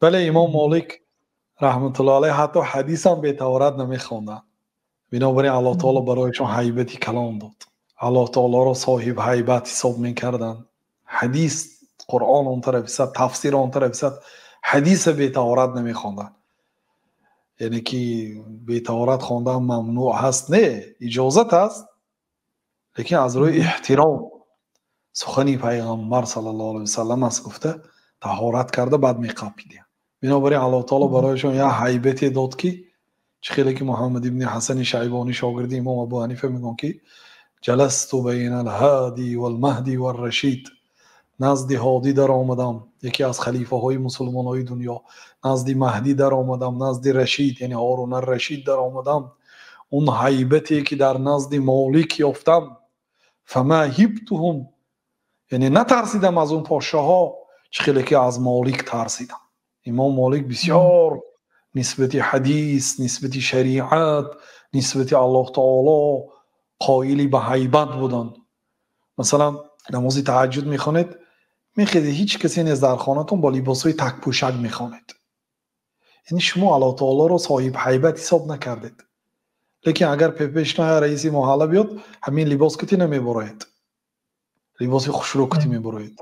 Бале, Имом Молик раҳматуллоҳи алайҳ ҳатто ҳадисам бетаҳорат намехонданд. Бинобар ин Аллоҳ таоло барояшон ҳайбати калон дод. Аллоҳ таолоро соҳиби ҳайбат ҳисоб мекарданд. Ҳадис, Қуръон он тараф исад, тафсир он тараф исад, ҳадиса бетаҳорат намехонданд. Яъне ки бетаҳорат хондан мамнӯъ ҳаст, не, иҷозат аст, лекин аз рӯи эҳтиром сухани Пайғамбар саллаллоҳу алайҳи васаллам аст гуфта, таҳорат карда баъд меқапидем. Бинобар ин Аллоҳ таоло барояшон як ҳайбате дод, ки чӣ хеле ки Муҳаммад ибни Ҳасани Шайбонӣ, шогирди Имом Абу Ҳанифа, мегӯянд, ки ҷаласту байна алҳоди валмаҳди варрашид, назди Ҳодӣ даромадам, яке аз халифаҳои мусулмонҳои дунё, назди Маҳдӣ даромадам, назди Рашид, яъне Ҳорун ар-Рашид даромадам. Он ҳайбате ки дар назди Молик ёфтам, фама ҳибтуҳум, яъне натарсидам аз он подшоҳо, чӣ хеле ки аз Молик тарсидам. Имом Молик бисёр нисбати ҳадис, нисбати шариат, нисбати Аллоҳ таоло қоили ба ҳайбат буданд. Масалан, намози таҳаҷҷуд мехонед, мехезед, ҳеҷ касе нест дар хонатон, бо либосҳои такпӯшак мехонед. Яъне шумо Аллоҳ таолоро соҳиби ҳайбат ҳисоб накардед. Лекин агар пешна раиси маҳалла биёд, ҳамин либос кути намебароед, либоси хушрӯ кути мебароед.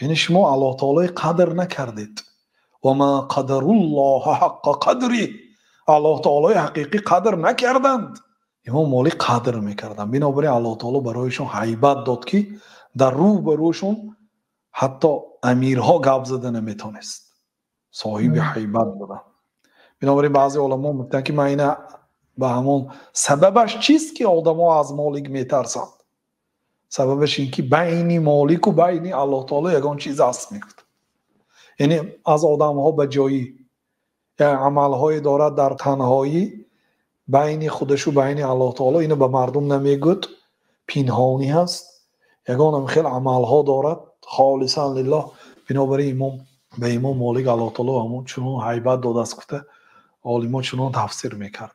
Яъне шумо Аллоҳ таолои қадр накардед. Ва ма қадаруллоҳа ҳаққа қадри, Аллоҳ таолои ҳақиқӣ қадр накарданд. Имом Молик қадр мекарданд. Бинобар ин Аллоҳ таоло барояшон ҳайбат дод, ки дар рӯ ба рӯшон ҳатто амирҳо гап зада наметавонист. Соҳиби ҳайбат буданд. Бинобар ин баъзе уламо мегӯянд, ки ман ина ба ҳамон сабабаш чист, ки одамо аз Молик метарсанд? Сабабаш ин ки байни Молику байни Аллоҳ таоло ягон чиз аст, мегуфт. Яъне аз одамҳо ба ҷои як амалҳое дорад дар танҳоӣ байни худашу байни Аллоҳ таоло, ино ба мардум намегӯд, пинҳонӣ ҳаст, ягонам хел амалҳо дорад холисан лиллоҳ. Бинобар ин имом ба Имом Молик Аллоҳ таоло ҳамон чунон ҳайбат додааст гуфта, олимон чунон тафсир мекарданд.